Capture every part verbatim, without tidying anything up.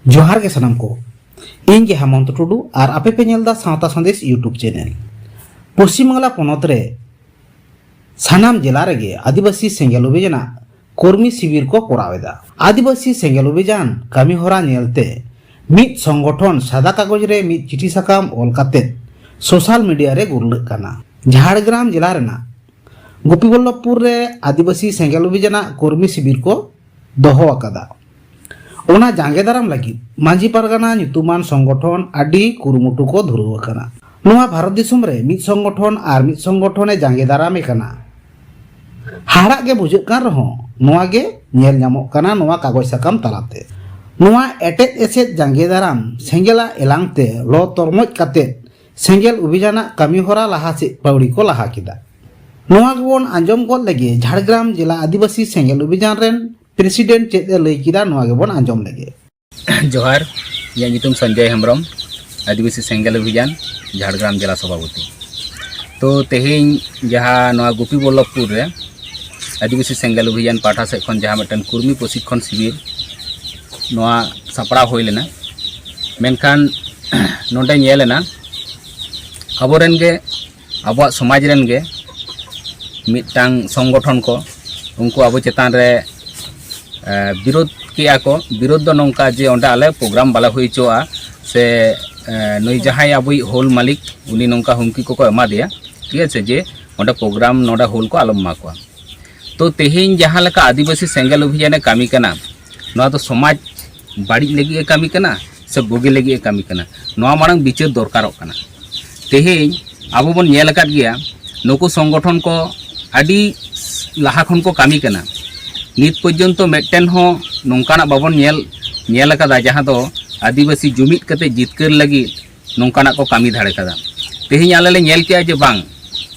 ᱡᱚᱦᱟᱨ ᱜᱮ ᱥᱟᱱᱟᱢ ᱠᱚ᱾ ᱤᱧ ᱜᱮ ᱦᱮᱢᱚᱱᱛ ᱴᱩᱰᱩ ᱟᱨ ᱟᱯᱮ ᱯᱮ ᱧᱮᱞ ᱫᱟ ᱥᱟᱶᱛᱟ ᱥᱟᱸᱫᱮᱥ YouTube ᱪᱮᱱᱮᱞ᱾ ᱯᱚᱥᱪᱤᱢ ᱵᱟᱝᱞᱟ ᱯᱚᱱᱚᱛ ᱨᱮ ᱥᱟᱱᱟᱢ ᱡᱮᱞᱟ ᱨᱮᱜᱮ ᱟᱹᱫᱤᱵᱟᱹᱥᱤ ᱥᱮᱸᱜᱮᱞ ᱚᱵᱷᱤᱡᱟᱱᱟᱜ ᱠᱚᱨᱢᱤ ᱥᱤᱵᱤᱨ ᱠᱚ ᱠᱚᱨᱟᱣ ᱮᱫᱟ᱾ ᱟᱹᱫᱤᱵᱟᱹᱥᱤ ᱥᱮᱸᱜᱮᱞ ᱚᱵᱷᱤᱡᱟᱱ ᱠᱟᱹᱢᱤ ᱦᱚᱨᱟ ᱧᱮᱞᱛᱮ ᱢᱤᱫ ᱥᱚᱝᱜᱚᱴᱷᱚᱱ ᱥᱟᱫᱟ ᱠᱟᱜᱚᱡᱽ ᱨᱮ ᱢᱤᱫ ᱪᱤᱴᱷᱤ ᱥᱟᱠᱟᱢ ᱚᱞ ᱠᱟᱛᱮ ᱥᱳᱥᱟᱞ ᱢᱤᱰᱤᱭᱟ ᱨᱮ ᱜᱩᱨᱞᱟᱹᱜ ᱠᱟᱱᱟ᱾ ᱡᱷᱟᱲᱜᱨᱟᱢ ᱡᱮᱞᱟ ᱨᱮᱱᱟᱜ ᱜᱳᱯᱤᱵᱚᱞᱞᱚᱵᱷᱯᱩᱨ ᱨᱮ ᱟᱹᱫᱤᱵᱟᱹᱥᱤ ᱥᱮᱸᱜᱮᱞ ᱚᱵᱷᱤᱡᱟᱱᱟᱜ ᱠᱚᱨᱢᱤ ᱥᱤᱵᱤᱨ ᱠᱚ ᱫᱚᱦᱚ ᱟᱠᱟᱫᱟ᱾ ᱚᱱᱟ ᱡᱟᱸᱜᱮ ᱫᱟᱨᱟᱢ ᱞᱟᱹᱜᱤᱫ ᱢᱟᱹᱡᱷᱤ ᱯᱟᱨᱜᱟᱱᱟ ᱧᱩᱛᱩᱢᱟᱱ ᱥᱚᱝᱜᱚᱴᱷᱚᱱ ᱟᱹᱰᱤ ᱠᱩᱨᱩᱢᱩᱴᱩ ᱠᱚ ᱫᱷᱩᱨᱟᱹᱣ ᱟᱠᱟᱱᱟ᱾ ᱱᱚᱣᱟ ᱵᱷᱟᱨᱚᱛ ᱫᱤᱥᱚᱢ ᱨᱮ ᱢᱤᱫ ᱥᱚᱝᱜᱚᱴᱷᱚᱱ ᱟᱨ ᱢᱤᱫ ᱥᱚᱝᱜᱚᱴᱷᱚᱱ ᱮ ᱡᱟᱸᱜᱮ ᱫᱟᱨᱟᱢᱮ ᱠᱟᱱᱟ᱾ ᱦᱟᱦᱟᱲᱟᱜ ᱜᱮ ᱵᱩᱡᱷᱟᱹᱜ ᱠᱟᱱ ᱨᱮᱦᱚᱸ ᱱᱚᱣᱟ ᱜᱮ ᱧᱮᱞ ᱧᱟᱢᱚᱜ ᱠᱟᱱᱟ ᱱᱚᱣᱟ ᱠᱟᱜᱚᱡᱽ ᱥᱟᱠᱟᱢ ᱛᱟᱞᱟᱛᱮ᱾ ᱱᱚᱣᱟ ᱮᱴᱮᱫ ᱮᱥᱮᱫ ᱡᱟᱸᱜᱮ ᱫᱟᱨᱟᱢ ᱥᱮᱸᱜᱮᱞᱟᱜ ᱮᱞᱟᱝ ᱛᱮ ᱞᱚ ᱛᱚᱨᱢᱚᱡ ᱠᱟᱛᱮ ᱥᱮᱸᱜᱮᱞ ᱚᱵᱷᱤᱡᱟᱱᱟᱜ ᱠᱟᱹᱢᱤ ᱦᱚᱨᱟ ᱞᱟᱦᱟ ᱥᱮᱫ ᱯᱟᱹᱣᱲᱤ ᱠᱚ ᱞᱟᱦᱟ ᱠᱮᱫᱟ᱾ ᱱᱚᱣᱟ ᱜᱮᱵᱚᱱ ᱟᱸᱡᱚᱢ ᱜᱚᱫ ᱞᱮᱜᱮ ᱡᱷᱟᱲᱜᱨᱟᱢ ᱡᱮᱞᱟ ᱟᱹᱫᱤᱵᱟᱹᱥᱤ ᱥᱮᱸᱜᱮᱞ ᱚᱵᱷᱤᱡᱟᱱ ᱨᱮᱱ ᱯᱨᱮᱥᱤᱰᱮᱱᱴ ᱪᱮᱫ ᱮ ᱞᱟᱹᱭ ᱠᱮᱫᱟ, ᱱᱚᱣᱟ ᱜᱮᱵᱚᱱ ᱟᱸᱡᱚᱢ ᱞᱮᱜᱮ᱾ ᱡᱚᱦᱟᱨ, ᱤᱧᱟᱹᱜ ᱧᱩᱛᱩᱢ ᱥᱚᱧᱡᱚᱭ ᱦᱮᱢᱵᱨᱚᱢ, ᱟᱹᱫᱤᱵᱟᱹᱥᱤ ᱥᱮᱸᱜᱮᱞ ᱚᱵᱷᱤᱡᱟᱱ ᱡᱷᱟᱲᱜᱨᱟᱢ ᱡᱮᱞᱟ ᱥᱚᱵᱷᱟᱯᱚᱛᱤ᱾ ᱛᱚ ᱛᱮᱦᱮᱧ ᱡᱟᱦᱟᱸ ᱱᱚᱣᱟ ᱜᱳᱯᱤ ᱵᱚᱞᱞᱚᱵᱷᱯᱩᱨ ᱨᱮ ᱟᱹᱫᱤᱵᱟᱹᱥᱤ ᱥᱮᱸᱜᱮᱞ ᱚᱵᱷᱤᱡᱟᱱ ᱯᱟᱦᱴᱟ ᱥᱮᱫ ᱠᱷᱚᱱ ᱡᱟᱦᱟᱸ ᱢᱤᱫᱴᱮᱱ ᱠᱩᱨᱢᱤ ᱯᱨᱚᱥᱤᱠᱠᱷᱚᱱ ᱥᱤᱵᱤᱨ ᱱᱚᱣᱟ ᱥᱟᱯᱲᱟᱣ ᱦᱩᱭ ᱞᱮᱱᱟ, ᱢᱮᱱᱠᱷᱟᱱ ᱱᱚᱰᱮ ᱧᱮᱞ ᱮᱱᱟ ᱟᱵᱚᱨᱮᱱ ᱜᱮ, ᱟᱵᱚᱣᱟᱜ ᱥᱚᱢᱟᱡᱽ ᱨᱮᱱ ᱜᱮ ᱢᱤᱫᱴᱟᱝ ᱥᱚᱝᱜᱚᱴᱷᱚᱱ ᱠᱚ ᱩᱱᱠᱩ ᱟᱵᱚ ᱪᱮᱛᱟᱱ ᱨᱮ ᱮ, ᱵᱤᱨᱳᱫ ᱠᱮᱜᱼᱟ ᱠᱚ᱾ ᱵᱤᱨᱳᱫ ᱫᱚ ᱱᱚᱝᱠᱟ ᱡᱮ ᱚᱸᱰᱮ ᱟᱞᱮ ᱯᱨᱳᱜᱨᱟᱢ ᱵᱟᱞᱮ ᱦᱩᱭ ᱦᱚᱪᱚᱣᱟᱜᱼᱟ, ᱥᱮ ᱮ, ᱱᱩᱭ ᱡᱟᱦᱟᱸᱭ ᱟᱵᱚᱭᱤᱡ ᱦᱳᱞ ᱢᱟᱹᱞᱤᱠ ᱩᱱᱤ ᱱᱚᱝᱠᱟ ᱦᱩᱢᱠᱤ ᱠᱚᱠᱚ ᱮᱢᱟ ᱫᱮᱭᱟ, ᱴᱷᱤᱠ ᱟᱪᱷᱮ, ᱡᱮ ᱚᱸᱰᱮ ᱯᱨᱳᱜᱨᱟᱢ ᱱᱚᱰᱮ ᱦᱳᱞ ᱠᱚ ᱟᱞᱚᱢ ᱮᱢᱟ ᱠᱚᱣᱟ᱾ ᱛᱚ ᱛᱮᱦᱮᱧ ᱡᱟᱦᱟᱸ ᱞᱮᱠᱟ ᱟᱹᱫᱤᱵᱟᱹᱥᱤ ᱥᱮᱸᱜᱮᱞ ᱚᱵᱷᱤᱡᱟᱱᱮ ᱠᱟᱹᱢᱤ ᱠᱟᱱᱟ, ᱱᱚᱣᱟ ᱫᱚ ᱥᱚᱢᱟᱡᱽ ᱵᱟᱹᱲᱤᱡ ᱞᱟᱹᱜᱤᱫ ᱮ ᱠᱟᱹᱢᱤ ᱠᱟᱱᱟ ᱥᱮ ᱵᱩᱜᱤ ᱞᱟᱹᱜᱤᱫ ᱮ ᱠᱟᱹᱢᱤ ᱠᱟᱱᱟ, ᱱᱚᱣᱟ ᱢᱟᱲᱟᱝ ᱵᱤᱪᱟᱹᱨ ᱫᱚᱨᱠᱟᱨᱚᱜ ᱠᱟᱱᱟ᱾ ᱛᱮᱦᱮᱧ ᱟᱵᱚ ᱵᱚᱱ ᱧᱮᱞ ᱟᱠᱟᱫ ᱜᱮᱭᱟ, ᱱᱩᱠᱩ ᱥᱚᱝᱜᱚᱴᱷᱚᱱ ᱠᱚ ᱟᱹᱰᱤ ᱞᱟᱦᱟ ᱠᱷᱚᱱ ᱠᱚ ᱠᱟᱹᱢᱤ ᱠᱟᱱᱟ᱾ ᱱᱤᱛ ᱯᱚᱨᱡᱚᱱᱛᱚ ᱢᱤᱫᱴᱮᱱ ᱦᱚᱸ ᱱᱚᱝᱠᱟᱱᱟᱜ ᱵᱟᱵᱚᱱ ᱧᱮᱞ, ᱧᱮᱞ ᱟᱠᱟᱫᱟ, ᱡᱟᱦᱟᱸ ᱫᱚ ᱟᱹᱫᱤᱵᱟᱹᱥᱤ ᱡᱩᱢᱤᱫ ᱠᱟᱛᱮ ᱡᱤᱛᱠᱟᱹᱨ ᱞᱟᱹᱜᱤᱫ ᱱᱚᱝᱠᱟᱱᱟᱜ ᱠᱚ ᱠᱟᱹᱢᱤ ᱫᱟᱲᱮ ᱠᱟᱫᱟ᱾ ᱛᱮᱦᱮᱧ ᱟᱞᱮ ᱞᱮ ᱧᱮᱞ ᱠᱮᱜᱼᱟ ᱡᱮ ᱵᱟᱝ,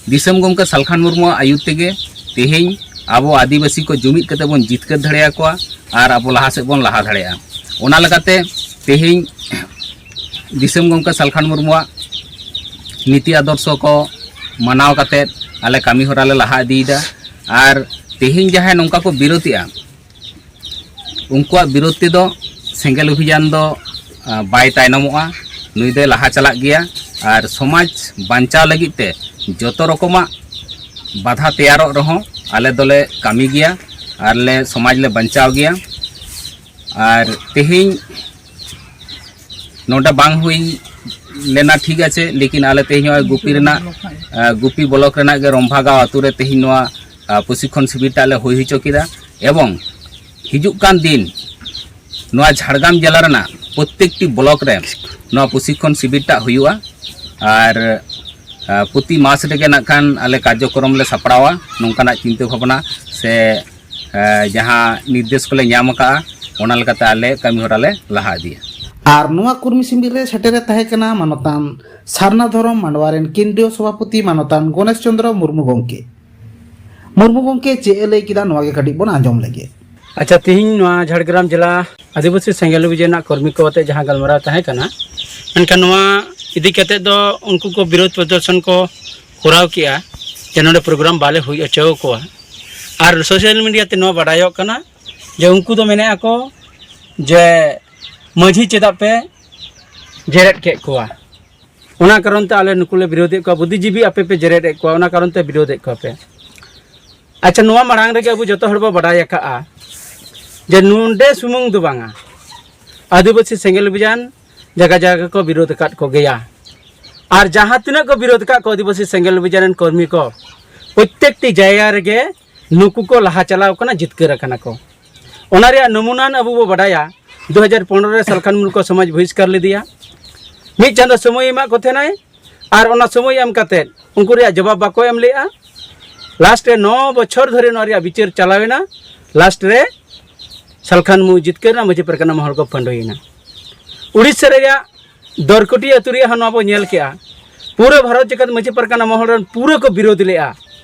ᱫᱤᱥᱚᱢ ᱜᱚᱢᱠᱮ ᱥᱟᱞᱠᱷᱟᱱ ᱢᱩᱨᱢᱩᱣᱟᱜ ᱟᱹᱭᱩᱨ ᱛᱮᱜᱮ ᱛᱮᱦᱮᱧ ᱟᱵᱚ ᱟᱹᱫᱤᱵᱟᱹᱥᱤ ᱠᱚ ᱡᱩᱢᱤᱫ ᱠᱟᱛᱮ ᱵᱚᱱ ᱡᱤᱛᱠᱟᱹᱨ ᱫᱟᱲᱮᱭᱟᱠᱚᱣᱟ ᱟᱨ ᱟᱵᱚ ᱞᱟᱦᱟ ᱥᱮᱫ ᱵᱚᱱ ᱞᱟᱦᱟ ᱫᱟᱲᱮᱭᱟᱜᱼᱟ᱾ ᱚᱱᱟ ᱞᱮᱠᱟᱛᱮ ᱛᱮᱦᱮᱧ ᱫᱤᱥᱚᱢ ᱜᱚᱢᱠᱮ ᱥᱟᱞᱠᱷᱟᱱ ᱢᱩᱨᱢᱩᱣᱟᱜ ᱱᱤᱛᱤ ᱟᱫᱚᱨᱥᱚ ᱠᱚ ᱢᱟᱱᱟᱣ ᱠᱟᱛᱮ ᱟᱞᱮ ᱠᱟᱹᱢᱤ ᱦᱚᱨᱟ ᱞᱮ ᱞᱟᱦᱟ ᱤᱫᱤᱭᱮᱫᱟ᱾ ᱟᱨ ᱛᱮᱦᱮᱧ ᱡᱟᱦᱟᱸᱭ ᱱᱚᱝᱠᱟ ᱠᱚ ᱵᱤᱨᱳᱫᱮᱜᱼᱟ, ᱩᱱᱠᱩᱣᱟᱜ ᱵᱤᱨᱳᱫ ᱛᱮᱫᱚ ᱥᱮᱸᱜᱮᱞ ᱚᱵᱷᱤᱡᱟᱱ ᱫᱚ ᱵᱟᱭ ᱛᱟᱭᱱᱚᱢᱚᱜᱼᱟ᱾ ᱱᱩᱭ ᱫᱚᱭ ᱞᱟᱦᱟ ᱪᱟᱞᱟᱜ ᱜᱮᱭᱟ᱾ ᱟᱨ ᱥᱚᱢᱟᱡᱽ ᱵᱟᱧᱪᱟᱣ ᱞᱟᱹᱜᱤᱫ ᱛᱮ ᱡᱚᱛᱚ ᱨᱚᱠᱚᱢᱟᱜ ᱵᱟᱫᱷᱟ ᱛᱮᱭᱟᱨᱚᱜ ᱨᱮᱦᱚᱸ ᱟᱞᱮ ᱫᱚᱞᱮ ᱠᱟᱹᱢᱤ ᱜᱮᱭᱟ᱾ ᱟᱨ ᱞᱮ ᱥᱚᱢᱟᱡᱽ ᱞᱮ ᱵᱟᱧᱪᱟᱣ ᱜᱮᱭᱟ᱾ ᱟᱨ ᱛᱮᱦᱮᱧ ᱱᱚᱰᱮ ᱵᱟᱝ ᱦᱩᱭ ᱞᱮᱱᱟ, ᱴᱷᱤᱠ ᱟᱪᱷᱮ, ᱞᱮᱠᱤᱱ ᱟᱞᱮ ᱛᱮᱦᱮᱧ ᱱᱚᱜᱼᱚᱭ ᱜᱩᱯᱤ ᱨᱮᱱᱟᱜ, ᱜᱩᱯᱤ ᱵᱞᱚᱠ ᱨᱮᱱᱟᱜ ᱜᱮ ᱨᱚᱢᱵᱷᱟᱜᱟᱸᱣ ᱟᱛᱳ ᱨᱮ ᱛᱮᱦᱮᱧ ᱱᱚᱣᱟ ᱯᱨᱚᱥᱤᱠᱠᱷᱚᱱ ᱥᱤᱵᱤᱨ ᱴᱟᱜ ᱞᱮ ᱦᱩᱭ ᱦᱚᱪᱚ ᱠᱮᱫᱟ᱾ ᱮᱵᱚᱝ ᱦᱤᱡᱩᱜ ᱠᱟᱱ ᱫᱤᱱ ᱱᱚᱣᱟ ᱡᱷᱟᱲᱜᱨᱟᱢ ᱡᱮᱞᱟ ᱨᱮᱱᱟᱜ ᱯᱨᱚᱛᱮᱠᱴᱤ ᱵᱞᱚᱠ ᱨᱮ ᱱᱚᱣᱟ ᱯᱨᱚᱥᱤᱠᱠᱷᱚᱱ ᱥᱤᱵᱤᱨ ᱴᱟᱜ ᱦᱩᱭᱩᱜᱼᱟ᱾ ᱟᱨ ᱯᱨᱚᱛᱤ ᱢᱟᱥ ᱨᱮᱜᱮ ᱱᱟᱜ ᱠᱷᱟᱱ ᱟᱞᱮ ᱠᱟᱨᱡᱚᱠᱨᱚᱢ ᱞᱮ ᱥᱟᱯᱲᱟᱣᱟ᱾ ᱱᱚᱝᱠᱟᱱᱟᱜ ᱪᱤᱱᱛᱟᱹ ᱵᱷᱟᱵᱽᱱᱟ ᱥᱮ ᱡᱟᱦᱟᱸ ᱱᱤᱨᱫᱮᱥ ᱠᱚᱞᱮ ᱧᱟᱢ ᱟᱠᱟᱫᱼᱟ, ᱚᱱᱟ ᱞᱮᱠᱟᱛᱮ ᱟᱞᱮ ᱠᱟᱹᱢᱤ ᱦᱚᱨᱟ ᱞᱮ ᱞᱟᱦᱟ ᱤᱫᱤᱭᱟ᱾ ᱟᱨ ᱱᱚᱣᱟ ᱠᱩᱨᱢᱤ ᱥᱤᱵᱤᱨ ᱨᱮ ᱥᱮᱴᱮᱨᱮ ᱛᱟᱦᱮᱸ ᱠᱟᱱᱟ ᱢᱟᱱᱚᱛᱟᱱ ᱥᱟᱨᱱᱟ ᱫᱷᱚᱨᱚᱢ ᱢᱟᱰᱣᱟ ᱨᱮᱱ ᱠᱮᱱᱫᱨᱤᱭᱚ ᱥᱚᱵᱷᱟᱯᱚᱛᱤ ᱢᱟᱱᱚᱛᱟᱱ ᱜᱚᱱᱮᱥ ᱪᱚᱱᱫᱨᱚ ᱢᱩᱨᱢᱩ ᱜᱚᱢᱠᱮ᱾ ᱢᱩᱨᱢᱩ ᱜᱚᱢᱠᱮ ᱪᱮᱫ ᱮ ᱞᱟᱹᱭ ᱠᱮᱫᱟ, ᱱᱚᱣᱟ ᱜᱮ ᱠᱟᱹᱴᱤᱡ ᱵᱚᱱ ᱟᱸᱡᱚᱢ ᱞᱮᱜᱮ᱾ ᱟᱪᱪᱷᱟ, ᱛᱤᱦᱤᱧ ᱱᱚᱣᱟ ᱡᱷᱟᱲᱜᱨᱟᱢ ᱡᱮᱞᱟ ᱟᱹᱫᱤᱵᱟᱹᱥᱤ ᱥᱮᱸᱜᱮᱞ ᱚᱵᱷᱤᱡᱟᱱ ᱨᱮᱱᱟᱜ ᱠᱚᱨᱢᱤ ᱠᱚ ᱟᱛᱮ ᱡᱟᱦᱟᱸ ᱜᱟᱞᱢᱟᱨᱟᱣ ᱛᱟᱦᱮᱸ ᱠᱟᱱᱟ, ᱢᱮᱱᱠᱷᱟᱱ ᱱᱚᱣᱟ ᱤᱫᱤ ᱠᱟᱛᱮ ᱫᱚ ᱩᱱᱠᱩ ᱠᱚ ᱵᱤᱨᱳᱫ ᱯᱨᱚᱫᱚᱨᱥᱚᱱ ᱠᱚ ᱠᱚᱨᱟᱣ ᱠᱮᱜᱼᱟ ᱡᱮ ᱱᱚᱰᱮ ᱯᱨᱳᱜᱨᱟᱢ ᱵᱟᱞᱮ ᱦᱩᱭ ᱦᱚᱪᱚ ᱟᱠᱚᱣᱟ᱾ ᱟᱨ ᱥᱳᱥᱟᱞ ᱢᱤᱰᱤᱭᱟ ᱛᱮ ᱱᱚᱣᱟ ᱵᱟᱰᱟᱭᱚᱜ ᱠᱟᱱᱟ ᱡᱮ ᱩᱱᱠᱩ ᱫᱚ ᱢᱮᱱᱮᱫᱼᱟ ᱠᱚ ᱡᱮ ᱢᱟᱹᱡᱷᱤ ᱪᱮᱫᱟᱜ ᱯᱮ ᱡᱮᱨᱮᱫ ᱠᱮᱫ ᱠᱚᱣᱟ? ᱚᱱᱟ ᱠᱟᱨᱚᱱ ᱛᱮ ᱟᱞᱮ ᱱᱩᱠᱩ ᱞᱮ ᱵᱤᱨᱳᱫᱮᱫ ᱠᱚᱣᱟ, ᱵᱩᱫᱽᱫᱷᱤᱡᱤᱵᱤ ᱟᱯᱮ ᱯᱮ ᱡᱮᱨᱮᱫ ᱮᱫ ᱠᱚᱣᱟ, ᱚᱱᱟ ᱠᱟᱨᱚᱱ ᱛᱮ ᱵᱤᱨᱳᱫᱮᱫ ᱠᱚᱣᱟ ᱯᱮ᱾ ᱟᱪᱪᱷᱟ, ᱱᱚᱣᱟ ᱢᱟᱲᱟᱝ ᱨᱮᱜᱮ ᱟᱵᱚ ᱡᱚᱛᱚ ᱦᱚᱲ ᱵᱚ ᱵᱟᱰᱟᱭ ᱟᱠᱟᱫᱼᱟ ᱡᱮ ᱱᱚᱰᱮ ᱥᱩᱢᱩᱝ ᱫᱚ ᱵᱟᱝᱟ, ᱟᱹᱫᱤᱵᱟᱹᱥᱤ ᱥᱮᱸᱜᱮᱞ ᱚᱵᱷᱤᱡᱟᱱ ᱡᱟᱭᱜᱟ ᱡᱟᱭᱜᱟ ᱠᱚ ᱵᱤᱨᱳᱫ ᱟᱠᱟᱫ ᱠᱚᱜᱮᱭᱟ᱾ ᱟᱨ ᱡᱟᱦᱟᱸ ᱛᱤᱱᱟᱹᱜ ᱠᱚ ᱵᱤᱨᱳᱫ ᱟᱠᱟᱫ ᱠᱚ ᱟᱹᱫᱤᱵᱟᱹᱥᱤ ᱥᱮᱸᱜᱮᱞ ᱚᱵᱷᱤᱡᱟᱱ ᱨᱮᱱ ᱠᱚᱨᱢᱤ ᱠᱚ, ᱯᱨᱚᱛᱛᱮᱠᱴᱤ ᱡᱟᱭᱜᱟ ᱨᱮᱜᱮ ᱱᱩᱠᱩ ᱠᱚ ᱞᱟᱦᱟ ᱪᱟᱞᱟᱣ ᱠᱟᱱᱟ, ᱡᱤᱛᱠᱟᱹᱨ ᱟᱠᱟᱱᱟ ᱠᱚ᱾ ᱚᱱᱟ ᱨᱮᱭᱟᱜ ᱱᱚᱢᱩᱱᱟ ᱟᱵᱚ ᱵᱚ ᱵᱟᱰᱟᱭᱟ, ᱫᱩ ᱦᱟᱡᱟᱨ ᱯᱚᱱᱨᱚ ᱨᱮ ᱥᱟᱞᱠᱷᱟᱱ ᱢᱩᱨᱢᱩ ᱠᱚ ᱥᱚᱢᱟᱡᱽ ᱵᱚᱦᱤᱥᱠᱟᱨ ᱞᱮᱫᱮᱭᱟ᱾ ᱢᱤᱫ ᱪᱟᱸᱫᱚ ᱥᱚᱢᱚᱭ ᱮᱢᱟᱜ ᱠᱚ ᱛᱟᱦᱮᱱᱟᱭ, ᱟᱨ ᱚᱱᱟ ᱥᱚᱢᱚᱭ ᱮᱢ ᱠᱟᱛᱮᱫ ᱩᱱᱠᱩ ᱨᱮᱭᱟᱜ ᱡᱚᱵᱟᱵ ᱵᱟᱠᱚ ᱮᱢ ᱞᱮᱜᱼᱟ᱾ ᱞᱟᱥᱴ ᱨᱮ ᱱᱚ ᱵᱚᱪᱷᱚᱨ ᱫᱷᱚᱨᱮ ᱱᱚᱣᱟ ᱨᱮᱭᱟᱜ ᱵᱤᱪᱟᱹᱨ ᱪᱟᱞᱟᱣᱮᱱᱟ᱾ ᱞᱟᱥᱴ ᱨᱮ ᱥᱟᱞᱠᱷᱟᱱ ᱢᱩᱨᱢᱩ ᱡᱤᱛᱠᱟᱹᱨ ᱮᱱᱟ, ᱢᱟᱹᱡᱷᱤ ᱯᱟᱨᱜᱟᱱᱟ ᱢᱚᱦᱚᱞ ᱠᱚ ᱯᱟᱺᱰᱩᱭᱮᱱᱟ᱾ ᱩᱲᱤᱥᱥᱟ ᱨᱮᱭᱟᱜ ᱫᱚᱨᱠᱚᱴᱤ ᱟᱹᱛᱩ ᱨᱮᱭᱟᱜ ᱦᱚᱸ ᱱᱚᱣᱟ ᱵᱚ ᱧᱮᱞ ᱠᱮᱜᱼᱟ᱾ ᱯᱩᱨᱟᱹ ᱵᱷᱟᱨᱚᱛ ᱡᱟᱠᱟᱛ ᱢᱟᱹᱡᱷᱤ ᱯᱟᱨᱜᱟᱱᱟ ᱢᱚᱦᱚᱞ ᱨᱮᱱ ᱯᱩᱨᱟᱹ ᱠᱚ ᱵᱤᱨᱳᱫ ᱞᱮᱜᱼᱟ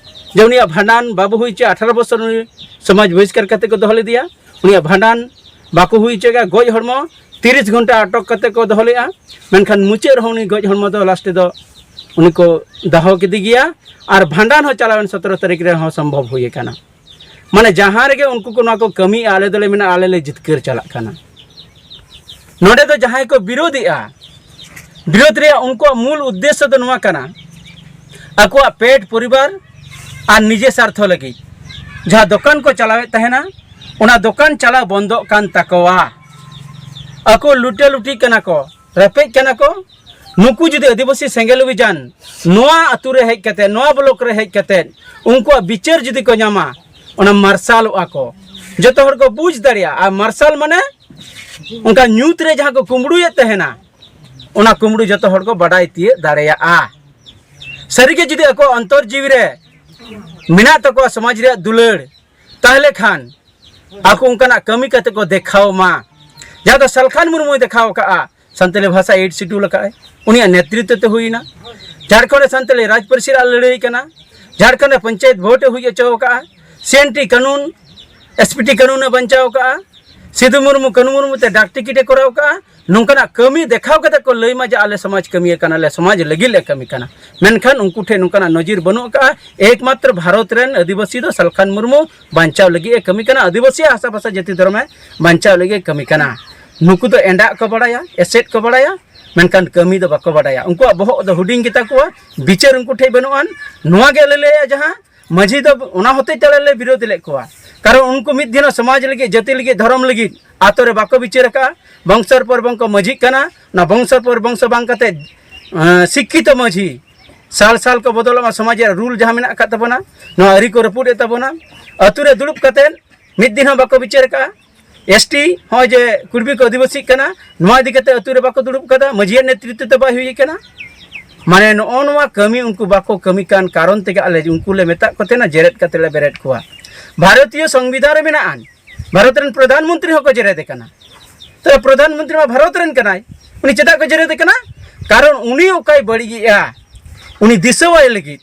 ᱡᱮ ᱩᱱᱤᱭᱟᱜ ᱵᱷᱟᱸᱰᱟᱱ ᱵᱟᱵᱚ ᱦᱩᱭ ᱦᱚᱪᱚᱭᱟ᱾ ᱟᱴᱷᱟᱨᱚ ᱵᱚᱪᱷᱚᱨ ᱩᱱᱤ ᱥᱚᱢᱟᱡᱽ ᱵᱚᱦᱤᱥᱠᱟᱨ ᱠᱟᱛᱮ ᱠᱚ ᱫᱚᱦᱚ ᱞᱮᱫᱮᱭᱟ᱾ ᱩᱱᱤᱭᱟᱜ ᱵᱷᱟᱸᱰᱟᱱ ᱵᱟᱠᱚ ᱦᱩᱭ ᱦᱚᱪᱚᱭᱟ᱾ ᱜᱚᱡ ᱦᱚᱲᱢᱚ ᱛᱤᱨᱤᱥ ᱜᱷᱚᱱᱴᱟ ᱟᱴᱚᱠ ᱠᱟᱛᱮ ᱠᱚ ᱫᱚᱦᱚ ᱞᱮᱜᱼᱟ᱾ ᱢᱮᱱᱠᱷᱟᱱ ᱢᱩᱪᱟᱹᱫ ᱨᱮᱦᱚᱸ ᱩᱱᱤ ᱜᱚᱡ ᱦᱚᱲᱢᱚ ᱫᱚ ᱞᱟᱥᱴ ᱨᱮᱫᱚ ᱩᱱᱤ ᱠᱚ ᱫᱟᱦᱚ ᱠᱮᱫᱮ ᱜᱮᱭᱟ᱾ ᱟᱨ ᱵᱷᱟᱸᱰᱟᱱ ᱦᱚᱸ ᱪᱟᱞᱟᱣᱮᱱ ᱥᱚᱛᱨᱚ ᱛᱟᱹᱨᱤᱠᱷ ᱨᱮᱦᱚᱸ ᱥᱚᱢᱵᱷᱚᱵ ᱦᱩᱭ ᱟᱠᱟᱱᱟ᱾ ᱢᱟᱱᱮ ᱡᱟᱦᱟᱸ ᱨᱮᱜᱮ ᱩᱱᱠᱩ ᱠᱚ ᱱᱚᱣᱟ ᱠᱚ ᱠᱟᱹᱢᱤᱭᱮᱫᱼᱟ, ᱟᱞᱮ ᱫᱚᱞᱮ ᱢᱮᱱᱟ ᱟᱞᱮ ᱞᱮ ᱡᱤᱛᱠᱟᱹᱨ ᱪᱟᱞᱟᱜ ᱠᱟᱱᱟ᱾ ᱱᱚᱰᱮ ᱫᱚ ᱡᱟᱦᱟᱸᱭ ᱠᱚ ᱵᱤᱨᱳᱫᱮᱜᱼᱟ, ᱵᱤᱨᱳᱫ ᱨᱮᱭᱟᱜ ᱩᱱᱠᱩᱣᱟᱜ ᱢᱩᱞ ᱩᱫᱽᱫᱮᱥᱥᱚ ᱫᱚ ᱱᱚᱣᱟ ᱠᱟᱱᱟ, ᱟᱠᱚᱣᱟᱜ ᱯᱮᱴ, ᱯᱚᱨᱤᱵᱟᱨ ᱟᱨ ᱱᱤᱡᱮ ᱥᱟᱨᱛᱷᱚ ᱞᱟᱹᱜᱤᱫ ᱡᱟᱦᱟᱸ ᱫᱚᱠᱟᱱ ᱠᱚ ᱪᱟᱞᱟᱣᱮᱫ ᱛᱟᱦᱮᱱᱟ, ᱚᱱᱟ ᱫᱚᱠᱟᱱ ᱪᱟᱞᱟᱣ ᱵᱚᱱᱫᱚᱜ ᱠᱟᱱ ᱛᱟᱠᱚᱣᱟ᱾ ᱟᱠᱚ ᱞᱩᱴᱟᱹ ᱞᱩᱴᱤ ᱠᱟᱱᱟ ᱠᱚ, ᱨᱮᱯᱮᱡ ᱠᱟᱱᱟ ᱠᱚ᱾ ᱱᱩᱠᱩ ᱡᱩᱫᱤ ᱟᱹᱫᱤᱵᱟᱹᱥᱤ ᱥᱮᱸᱜᱮᱞ ᱚᱵᱷᱤᱡᱟᱱ ᱱᱚᱣᱟ ᱟᱛᱳ ᱨᱮ ᱦᱮᱡ ᱠᱟᱛᱮ, ᱱᱚᱣᱟ ᱵᱞᱚᱠ ᱨᱮ ᱦᱮᱡ ᱠᱟᱛᱮ ᱩᱱᱠᱩᱣᱟᱜ ᱵᱤᱪᱟᱹᱨ ᱡᱩᱫᱤ ᱠᱚ ᱧᱟᱢᱟ, ᱚᱱᱟ ᱢᱟᱨᱥᱟᱞᱚᱜᱼᱟ ᱠᱚ, ᱡᱚᱛᱚ ᱦᱚᱲ ᱠᱚ ᱵᱩᱡᱽ ᱫᱟᱲᱮᱭᱟᱜᱼᱟ᱾ ᱟᱨ ᱢᱟᱨᱥᱟᱞ ᱢᱟᱱᱮ ᱚᱱᱠᱟ ᱧᱩᱛ ᱨᱮ ᱡᱟᱦᱟᱸ ᱠᱚ ᱠᱩᱢᱵᱽᱲᱩᱭᱮᱫ ᱛᱟᱦᱮᱱᱟ, ᱚᱱᱟ ᱠᱩᱢᱵᱽᱲᱩ ᱡᱚᱛᱚ ᱦᱚᱲ ᱠᱚ ᱵᱟᱰᱟᱭ ᱛᱤᱭᱟᱹᱜ ᱫᱟᱲᱮᱭᱟᱜᱼᱟ᱾ ᱥᱟᱹᱨᱤᱜᱮ ᱡᱩᱫᱤ ᱟᱠᱚᱣᱟᱜ ᱚᱱᱛᱚᱨ ᱡᱤᱣᱤ ᱨᱮ ᱢᱮᱱᱟᱜ ᱛᱟᱠᱚᱣᱟ ᱥᱚᱢᱟᱡᱽ ᱨᱮᱭᱟᱜ ᱫᱩᱞᱟᱹᱲ, ᱛᱟᱦᱚᱞᱮ ᱠᱷᱟᱱ ᱟᱠᱚ ᱚᱱᱠᱟᱱᱟᱜ ᱠᱟᱹᱢᱤ ᱠᱟᱛᱮ ᱠᱚ ᱫᱮᱠᱷᱟᱣ ᱢᱟ, ᱡᱟᱦᱟᱸ ᱫᱚ ᱥᱟᱞᱠᱷᱟᱱ ᱢᱩᱨᱢᱩᱭ ᱫᱮᱠᱷᱟᱣ ᱠᱟᱜᱼᱟ᱾ ᱥᱟᱱᱛᱟᱞᱤ ᱵᱷᱟᱥᱟ ᱮᱭᱤᱴ ᱥᱤᱰᱩᱞ ᱟᱠᱟᱫᱼᱟᱭ, ᱩᱱᱤᱭᱟᱜ ᱱᱮᱛᱨᱤᱛᱵ ᱛᱮ ᱦᱩᱭᱱᱟ᱾ ᱡᱷᱟᱲᱠᱷᱚᱸᱰ ᱨᱮ ᱥᱟᱱᱛᱟᱞᱤ ᱨᱟᱡᱽ ᱯᱟᱹᱨᱥᱤ ᱨᱮᱭᱟᱜ ᱞᱟᱹᱲᱦᱟᱹᱭ ᱠᱟᱱᱟ᱾ ᱡᱷᱟᱲᱠᱷᱚᱸᱰ ᱨᱮ ᱯᱚᱧᱪᱟᱭᱮᱛ ᱵᱷᱳᱴ ᱮ ᱦᱩᱭ ᱦᱚᱪᱚ ᱟᱠᱟᱫᱼᱟ᱾ ᱥᱤ ᱮᱱ ᱴᱤ ᱠᱟᱹᱱᱩᱱ, ᱮᱥ ᱯᱤ ᱴᱤ ᱠᱟᱹᱱᱩᱱ ᱮ ᱵᱟᱧᱪᱟᱣ ᱟᱠᱟᱫᱼᱟ᱾ ᱥᱤᱫᱷᱩ ᱢᱩᱨᱢᱩ ᱠᱟᱹᱱᱩ ᱢᱩᱨᱢᱩ ᱛᱮ ᱰᱟᱠ ᱴᱤᱠᱤᱴ ᱮ ᱠᱚᱨᱟᱣ ᱟᱠᱟᱫᱼᱟ᱾ ᱱᱚᱝᱠᱟᱱᱟᱜ ᱠᱟᱹᱢᱤ ᱫᱮᱠᱷᱟᱣ ᱠᱟᱛᱮ ᱠᱚ ᱞᱟᱹᱭ ᱢᱟ ᱡᱮ ᱟᱞᱮ ᱥᱚᱢᱟᱡᱽ ᱠᱟᱹᱢᱤᱭᱟᱹ ᱠᱟᱱᱟᱞᱮ, ᱥᱚᱢᱟᱡᱽ ᱞᱟᱹᱜᱤᱫ ᱞᱮ ᱠᱟᱹᱢᱤ ᱠᱟᱱᱟ᱾ ᱢᱮᱱᱠᱷᱟᱱ ᱩᱱᱠᱩ ᱴᱷᱮᱱ ᱱᱚᱝᱠᱟᱱᱟᱜ ᱱᱚᱡᱤᱨ ᱵᱟᱹᱱᱩᱜ ᱟᱠᱟᱫᱼᱟ᱾ ᱮᱠᱢᱟᱛᱨᱚ ᱵᱷᱟᱨᱚᱛ ᱨᱮᱱ ᱟᱹᱫᱤᱵᱟᱹᱥᱤ ᱫᱚ ᱥᱟᱞᱠᱷᱟᱱ ᱢᱩᱨᱢᱩ ᱵᱟᱧᱪᱟᱣ ᱞᱟᱹᱜᱤᱫ ᱮ ᱠᱟᱹᱢᱤ ᱠᱟᱱᱟ, ᱟᱹᱫᱤᱵᱟᱹᱥᱤ ᱦᱟᱥᱟ ᱵᱷᱟᱥᱟ ᱡᱟᱹᱛᱤ ᱫᱷᱚᱨᱚᱢ ᱮ ᱵᱟᱧᱪᱟᱣ ᱞᱟᱹᱜᱤᱫ ᱮ ᱠᱟᱹᱢᱤ ᱠᱟᱱᱟ᱾ ᱱᱩᱠᱩ ᱫᱚ ᱮᱸᱰᱟᱜ ᱠᱚ ᱵᱟᱲᱟᱭᱟ, ᱮᱥᱮᱫ ᱠᱚ ᱵᱟᱲᱟᱭᱟ, ᱢᱮᱱᱠᱷᱟᱱ ᱠᱟᱹᱢᱤ ᱫᱚ ᱵᱟᱠᱚ ᱵᱟᱰᱟᱭᱟ᱾ ᱩᱱᱠᱩᱣᱟᱜ ᱵᱚᱦᱚᱜ ᱫᱚ ᱦᱩᱰᱤᱧ ᱜᱮᱛᱟ ᱠᱚᱣᱟ, ᱵᱤᱪᱟᱹᱨ ᱩᱱᱠᱩ ᱴᱷᱮᱱ ᱵᱟᱹᱱᱩᱜ ᱟᱱ᱾ ᱱᱚᱣᱟ ᱜᱮ ᱟᱞᱮ ᱞᱟᱹᱭᱟ, ᱡᱟᱦᱟᱸ ᱢᱟᱹᱡᱷᱤ ᱫᱚ ᱚᱱᱟ ᱦᱚᱛᱮᱡ ᱛᱮ ᱟᱞᱮ ᱞᱮ ᱵᱤᱨᱳᱫ ᱞᱮᱫ ᱠᱚᱣᱟ, ᱠᱟᱨᱚᱱ ᱩᱱᱠᱩ ᱢᱤᱫ ᱫᱤᱱ ᱦᱚᱸ ᱥᱚᱢᱟᱡᱽ ᱞᱟᱹᱜᱤᱫ, ᱡᱟᱹᱛᱤ ᱞᱟᱹᱜᱤᱫ, ᱫᱷᱚᱨᱚᱢ ᱞᱟᱹᱜᱤᱫ ᱟᱛᱳ ᱨᱮ ᱵᱟᱠᱚ ᱵᱤᱪᱟᱹᱨ ᱟᱠᱟᱫᱼᱟ᱾ ᱵᱚᱝᱥᱚᱨ ᱯᱚᱨ ᱵᱚᱝᱥᱚ ᱢᱟᱹᱡᱷᱤᱜ ᱠᱟᱱᱟ, ᱚᱱᱟ ᱵᱚᱝᱥᱚᱨ ᱯᱚᱨ ᱵᱚᱝᱥᱚ ᱵᱟᱝ ᱠᱟᱛᱮ, ᱮᱸ, ᱥᱤᱠᱠᱷᱤᱛᱚ ᱢᱟᱹᱡᱷᱤ ᱥᱟᱞ ᱥᱟᱞ ᱠᱚ ᱵᱚᱫᱚᱞᱚᱜ ᱢᱟ, ᱥᱚᱢᱟᱡᱽ ᱨᱮᱭᱟᱜ ᱨᱩᱞ ᱡᱟᱦᱟᱸ ᱢᱮᱱᱟᱜ ᱟᱠᱟᱫ ᱛᱟᱵᱚᱱᱟ, ᱱᱚᱣᱟ ᱟᱹᱨᱤ ᱠᱚ ᱨᱟᱹᱯᱩᱫ ᱮᱫ ᱛᱟᱵᱚᱱᱟ᱾ ᱟᱛᱳ ᱨᱮ ᱫᱩᱲᱩᱵ ᱠᱟᱛᱮ ᱢᱤᱫ ᱫᱤᱱ ᱦᱚᱸ ᱵᱟᱠᱚ ᱵᱤᱪᱟᱹᱨ ᱟᱠᱟᱫᱼᱟ᱾ ᱮᱥ ᱴᱤ ᱦᱚᱸᱜᱼᱚᱭ ᱡᱮ ᱠᱩᱲᱵᱤ ᱠᱚ ᱟᱹᱫᱤᱵᱟᱹᱥᱤᱜ ᱠᱟᱱᱟ, ᱱᱚᱣᱟ ᱤᱫᱤ ᱠᱟᱛᱮ ᱟᱹᱛᱩ ᱨᱮ ᱵᱟᱠᱚ ᱫᱩᱲᱩᱵ ᱠᱟᱫᱟ, ᱢᱟᱹᱡᱷᱤᱭᱟᱜ ᱱᱮᱛᱨᱤᱛᱵ ᱛᱮ ᱵᱟᱭ ᱦᱩᱭ ᱠᱟᱱᱟ᱾ ᱢᱟᱱᱮ ᱱᱚᱜᱼᱚ ᱱᱚᱣᱟ ᱠᱟᱹᱢᱤ ᱩᱱᱠᱩ ᱵᱟᱠᱚ ᱠᱟᱹᱢᱤ ᱠᱟᱱ ᱠᱟᱨᱚᱱ ᱛᱮᱜᱮ ᱟᱞᱮ ᱩᱱᱠᱩ ᱞᱮ ᱢᱮᱛᱟᱜ ᱠᱚ ᱛᱟᱦᱮᱱᱟ, ᱡᱮᱨᱮᱫ ᱠᱟᱛᱮ ᱞᱮ ᱵᱮᱨᱮᱫ ᱠᱚᱣᱟ᱾ ᱵᱷᱟᱨᱚᱛᱤᱭᱚ ᱥᱚᱝᱵᱤᱫᱷᱟᱱ ᱨᱮ ᱢᱮᱱᱟᱜᱼᱟ, ᱵᱷᱟᱨᱚᱛ ᱨᱮᱱ ᱯᱨᱚᱫᱷᱟᱱ ᱢᱚᱱᱛᱨᱤ ᱦᱚᱸᱠᱚ ᱡᱮᱨᱮᱫ ᱮ ᱠᱟᱱᱟ᱾ ᱛᱚ ᱯᱨᱚᱫᱷᱟᱱ ᱢᱚᱱᱛᱨᱤ ᱢᱟ ᱵᱷᱟᱨᱚᱛ ᱨᱮᱱ ᱠᱟᱱᱟᱭ, ᱩᱱᱤ ᱪᱮᱫᱟᱜ ᱠᱚ ᱡᱮᱨᱮᱫ ᱮ ᱠᱟᱱᱟ? ᱠᱟᱨᱚᱱ ᱩᱱᱤ ᱚᱠᱟᱭ ᱵᱟᱹᱲᱤᱡᱮᱜᱼᱟ, ᱩᱱᱤ ᱫᱤᱥᱟᱹᱣᱟᱭ ᱞᱟᱹᱜᱤᱫ,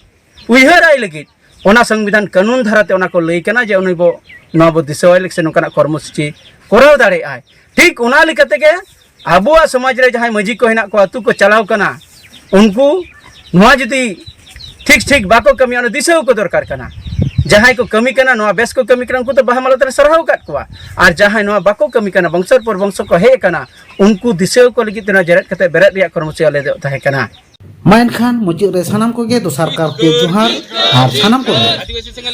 ᱩᱭᱦᱟᱹᱨᱟᱭ ᱞᱟᱹᱜᱤᱫ ᱚᱱᱟ ᱥᱚᱝᱵᱤᱫᱷᱟᱱ ᱠᱟᱹᱱᱩᱱ ᱫᱷᱟᱨᱟᱛᱮ ᱚᱱᱟ ᱠᱚ ᱞᱟᱹᱭ ᱠᱟᱱᱟ ᱡᱮ ᱩᱱᱤ ᱵᱚ, ᱱᱚᱣᱟ ᱵᱚ ᱫᱤᱥᱟᱹᱣᱟᱭ ᱞᱟᱹᱜᱤᱫ ᱥᱮ ᱱᱚᱝᱠᱟᱱᱟᱜ ᱠᱚᱨᱢᱚᱥᱩᱪᱤ ᱠᱚᱨᱟᱣ ᱫᱟᱲᱮᱭᱟᱜᱼᱟᱭ᱾ ᱴᱷᱤᱠ ᱚᱱᱟ ᱞᱮᱠᱟ ᱛᱮᱜᱮ ᱟᱵᱚᱣᱟᱜ ᱥᱚᱢᱟᱡᱽ ᱨᱮ ᱡᱟᱦᱟᱸᱭ ᱢᱟᱹᱡᱷᱤ ᱠᱚ ᱦᱮᱱᱟᱜ ᱠᱚᱣᱟ, ᱟᱹᱛᱩ ᱠᱚ ᱪᱟᱞᱟᱣ ᱠᱟᱱᱟ, ᱩᱱᱠᱩ ᱱᱚᱣᱟ ᱡᱩᱫᱤ ᱴᱷᱤᱠ ᱴᱷᱤᱠ ᱵᱟᱠᱚ ᱠᱟᱹᱢᱤᱭᱟ, ᱚᱱᱟ ᱫᱤᱥᱟᱹ ᱟᱠᱚ ᱫᱚᱨᱠᱟᱨ ᱠᱟᱱᱟ᱾ ᱡᱟᱦᱟᱸᱭ ᱠᱚ ᱠᱟᱹᱢᱤ ᱠᱟᱱᱟ, ᱱᱚᱣᱟ ᱵᱮᱥ ᱠᱚ ᱠᱟᱹᱢᱤ ᱠᱟᱱᱟ, ᱩᱱᱠᱩ ᱫᱚ ᱵᱟᱦᱟ ᱢᱟᱞᱟ ᱛᱮᱞᱮ ᱥᱟᱨᱦᱟᱣ ᱟᱠᱟᱫ ᱠᱚᱣᱟ᱾ ᱟᱨ ᱡᱟᱦᱟᱸᱭ ᱱᱚᱣᱟ ᱵᱟᱠᱚ ᱠᱟᱹᱢᱤ ᱠᱟᱱᱟ, ᱵᱚᱝᱥᱚᱨ ᱯᱚᱨ ᱵᱚᱝᱥᱚ ᱠᱚ ᱦᱮᱡ ᱟᱠᱟᱱᱟ, ᱩᱱᱠᱩ ᱫᱤᱥᱟᱹ ᱠᱚ ᱞᱟᱹᱜᱤᱫ ᱛᱮ ᱱᱚᱣᱟ ᱡᱮᱨᱮᱫ ᱠᱟᱛᱮ ᱵᱮᱨᱮᱫ ᱨᱮᱭᱟᱜ ᱠᱚᱨᱢᱚᱥᱩᱪᱤ ᱟᱞᱮ ᱫᱚ ᱛᱟᱦᱮᱸ ᱠᱟᱱᱟ᱾ ᱢᱟ ᱮᱱᱠᱷᱟᱱ ᱢᱩᱪᱟᱹᱫ ᱨᱮ ᱥᱟᱱᱟᱢ ᱠᱚᱜᱮ ᱫᱚᱥᱟᱨ ᱠᱟᱨᱛᱮ ᱡᱚᱦᱟᱨ᱾ ᱟᱨ ᱥᱟᱱᱟᱢ ᱠᱚᱜᱮ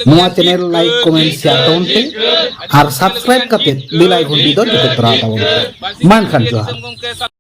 ᱱᱚᱣᱟ channel like, comment, share ᱛᱟᱵᱚᱱ ᱯᱮ᱾ ᱟᱨ subscribe ᱠᱟᱛᱮ bell icon ᱴᱤ ᱫᱚ ᱡᱚᱛᱚ ᱛᱚᱨᱟ ᱛᱟᱵᱚᱱ ᱯᱮ᱾ ᱢᱟ ᱮᱱᱠᱷᱟᱱ ᱡᱚᱦᱟᱨ᱾